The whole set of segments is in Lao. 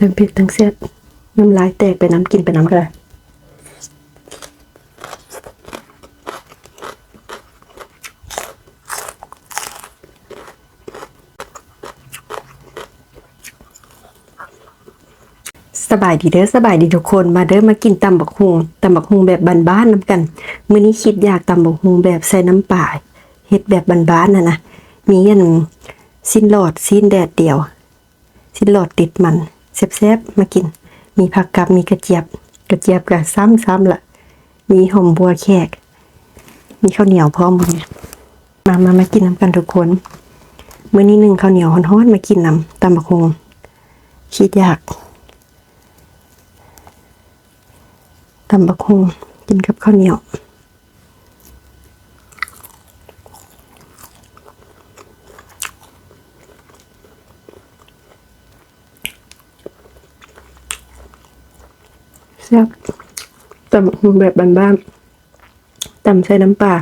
ທັງເຜັດທັງແຊບ ນ້ຳລາຍແຕກໄປນຳ ກິນໄປນຳກໍໄດ້. ສະບາຍດີເດີ ສະບາຍດີທຸກຄົນ. ມາເດີ ມາກິນຕຳບັກຫຸ່ງ ຕຳບັກຫຸ່ງແບບບ້ານໆນຳກັນ. ມື້ນີ້ຄິດຢາກຕຳບັກຫຸ່ງແບບໃສ່ນ້ຳປາ ເຮັດແບບບ້ານໆຫັ້ນນະ. ມີອັນ ຊີ້ນຫຼອດ ຊີ້ນແດດດຽວ ຊີ້ນຫຼອດຕິດມັນ ແຊບໆ ມາກິນ. ມີຜັກກັບ ມີກະຈຽບ ກະຈຽບກະຊ້ຳໆລະ ມີຫອມບົ່ວແຂກ ມີເຂົ້າໜຽວພ້ອມ. ມາ ມາ ມາກິນນຳກັນທຸກຄົນ. ມື້ນີ້ໜຶ້ງເຂົ້າໜຽວຮ້ອນໆ ມາກິນນຳຕຳບັກຫຸ່ງ. ຄິດຢາກຕຳບັກຫຸ່ງກິນກັບເຂົ້າໜຽວ. ແຊບ ຕຳບັກຫຸ່ງແບບບ້ານໆ ຕຳໃສ່ນ້ຳປາ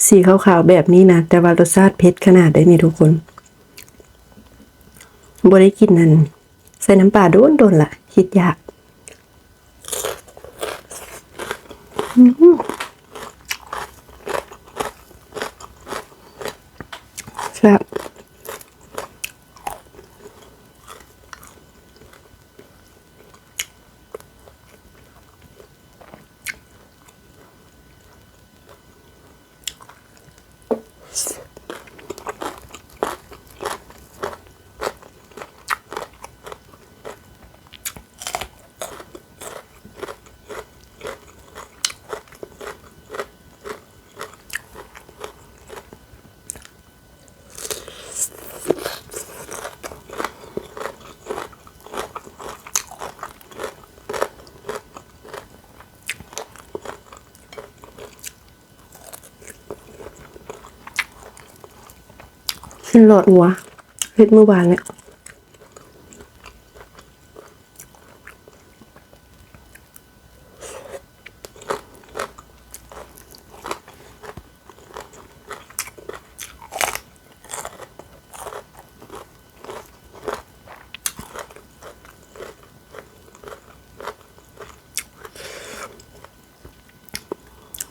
ສີຂາວໆແບບນີ້ນະ ແຕ່ວ່າລົດຊາດເຜັດຂະໜາດໃດນີ້ທຸກຄົນ. ບໍ່ໄດ້ກິນອັນ ໃສ່ນ້ຳປາດົນໆລະ ຄິດຢາກ. ອືມ ແຊບ. ຊີ້ນຫຼອດງົວ ເຮັດມື້ວານນີ້.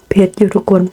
ເຜັດຢູ່ທຸກຄົນ.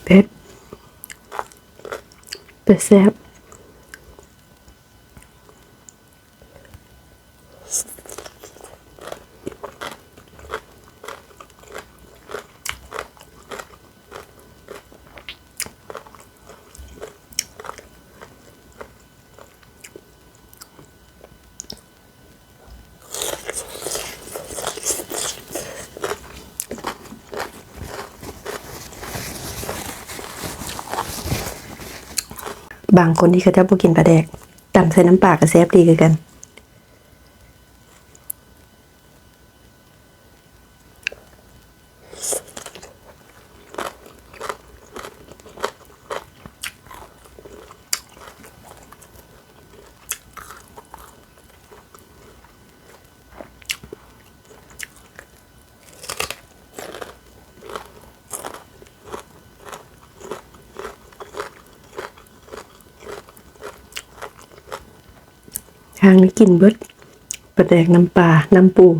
ເຜັດ ແຕ່ແຊບ. ບາງຄົນທີ່ເຂົາເຈົ້າບໍ່ກິນປາແດກ ຕຳໃສ່ນ້ຳປາກໍແຊບດີຄືກັນ. ທາງນີ້ກິນເບິດ ປາແດກ ນ້ຳປາ ນ້ຳປູ. ອ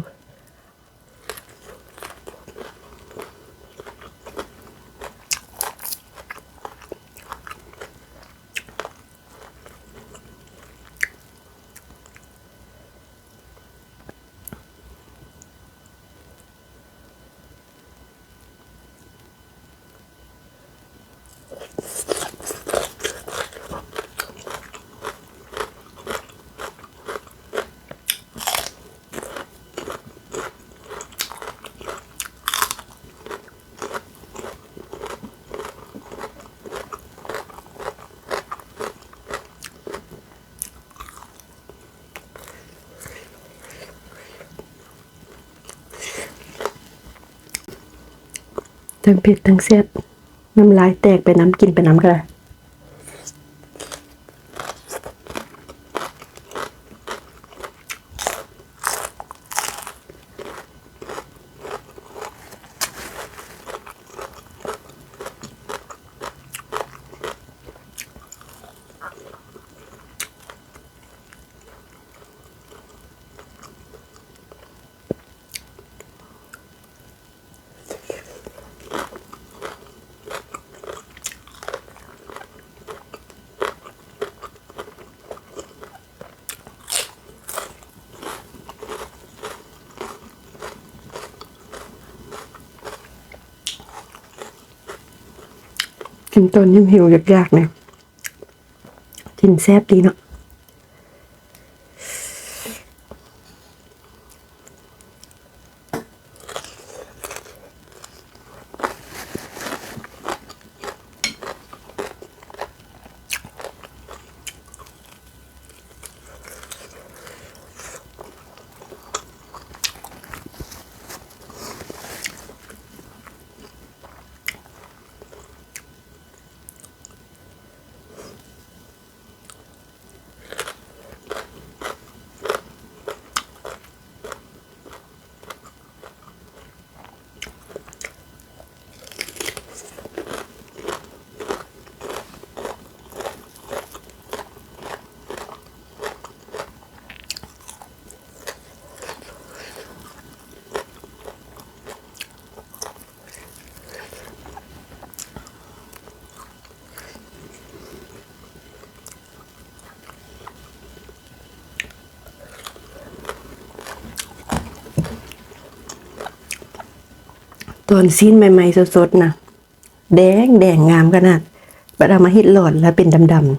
ທັງເຜັດທັງແຊບ ນ້ຳລາຍແຕກໄປນຳ ກິນໄປນຳກໍໄດ້. ກິນຕອນຫິວໆ ຢາກໆ ນີ້ ກິນແຊບດີເນາະ. ຕອນຊີ້ນໃໝ່ໆ ສົດໆ ນະ ແດງໆ ງາມຂະໜາດ, ບັດເອົາມາເຮັດຫຼອນແລ້ວເປັນດຳໆ.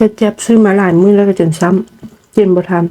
ເຮັດແຈັບຊື້ມາຫຼາຍມື້ແລ້ວກໍຈົນຊ້ຳ ກິນບໍ່ທັນ. ອ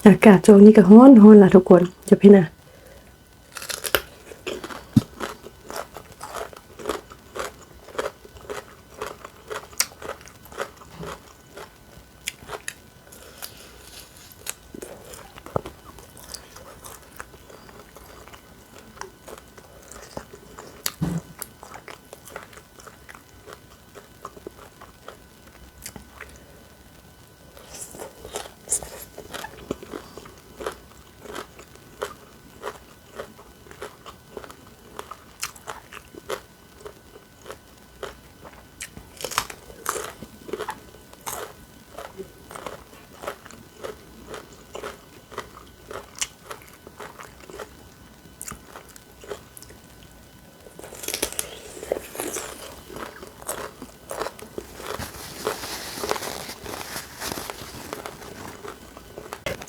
ອາກາດຊ່ວງນີ້ກໍຮ້ອນ ຮ້ອນລະທຸກຄົນ ຈະເປັນນະ.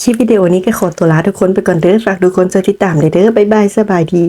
ຄລິບວິດີໂອນີ້ກໍຂໍຕົວລາທຸກຄົນໄປກ່ອນເດີ້. ຝາກທຸກຄົນຊ່ວຍຕິດຕາມແດ່ເດີ້. ບາຍບາຍ ສະບາຍດີ.